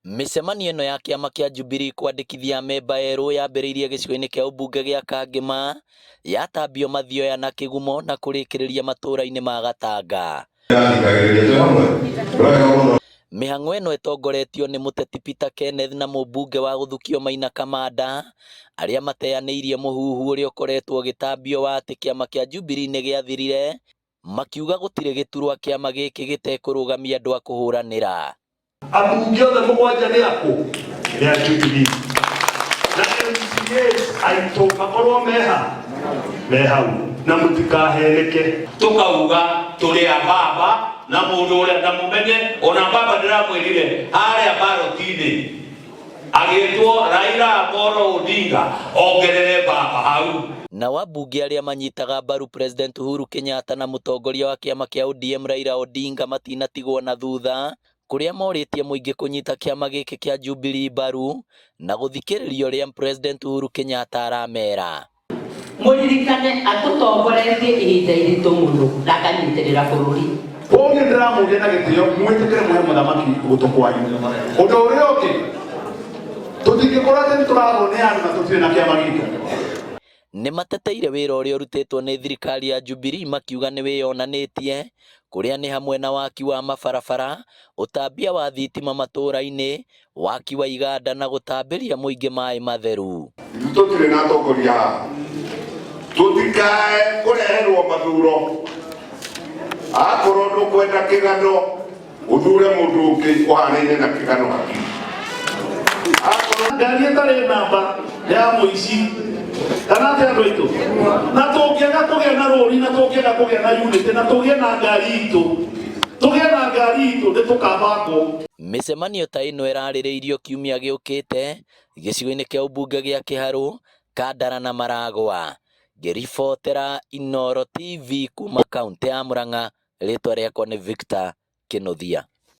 Mĩcemanio ĩno ya kĩama kĩa Jubilee kwandĩkithia amemba erũ yambĩrĩirie gĩcigo-inĩ kĩa ũmbunge gĩa Kangĩma, yatambio Mathioya na Kĩgumo na kũrĩkĩrĩria matũũra-inĩ ma Gatanga. Mĩhang'o ĩno ĩtongoretio nĩ mũteti Peter Kenneth na mũmbunge wa gũthukio Maina Kamanda, arĩa mateanĩirie mũhuhu ũrĩa ũkoretwo ũgĩtambio wa atĩ kĩama kĩa Jubilee nĩ gĩathirire, makiuga gũtirĩ gĩturwa kĩama gĩkĩ gĩtekũrũgamia andũ a kũhũranĩra. Ambunge othe mũgwanja nĩ akũ? Nĩ a Jubilee. Na MCAs aitũ makorwo meha me hau na mũtikaheneke. Tukauga tũrĩ a baba na mũndũ ũrĩa na mũmenye ona baba ndĩramwĩrire harĩa baroti-inĩ agĩtwo Raila Amolo Odinga ongerere baba hau. Nao ambunge arĩa manyitaga mbaru President Uhuru Kenyatta na mũtongoria wa kĩama kĩa ODM Raila Odinga matinatigwo na thutha, kũrĩa morĩtie mũingĩ kũnyita kĩama gĩkĩ kĩa Jubilee mbaru na gũthikĩrĩria ũrĩa President Uhuru Kenyatta aramera. Mũririkane atũtongoretie ihinda iritũ mũno na akanyitĩrĩra bũrũri. Kwoguo niĩ ndĩramũria na gĩtĩo mwĩtĩkĩre mũhe mũthamaki gũtũ kwanyu. Ũndũ ũrĩa ũngĩ, tũtingĩkorwo atĩ nĩtũrathwo nĩ andũ na tũtirĩ na kĩama gitũ. Nĩ mateteire wĩra ũrĩa ũrutĩtwo nĩ thirikari ya Jubilee makiuga nĩ wĩyonanĩtie, kũrĩa nĩ hamwe na waki wa mabarabara, ũtambia wa thitima matũũra-inĩ, waki wa iganda na gũtambĩria mũingĩ maĩ matheru. Ithuĩ tũtirĩ na atongoria haha, tũtikae kũreherwo mathuro. Akorwo ndũkwenda kĩgano, ũthure mũndũ ũngĩ ũhanaine na kĩgano hakiri. Ngari ĩtarĩ namba ya mũici kana atĩ andũ aitũ, na tũngĩaga kũgĩa na rũri na tũngĩaga kũgĩa na unity na tũgĩe na ngari itũ, tũgĩe na ngari itũ nĩ tũkabangwo. Mĩcemanio ta ĩno ĩrarĩrĩirio kiumia gĩũkĩte gĩcigo-inĩ kĩa ũmbunge gĩa Kĩharũ, Kandara na Maragwa. Ngĩribotera Inooro TV kuma kaũntĩ ya Murang'a, rĩtwa rĩakwa nĩ Victor Kĩnuthia.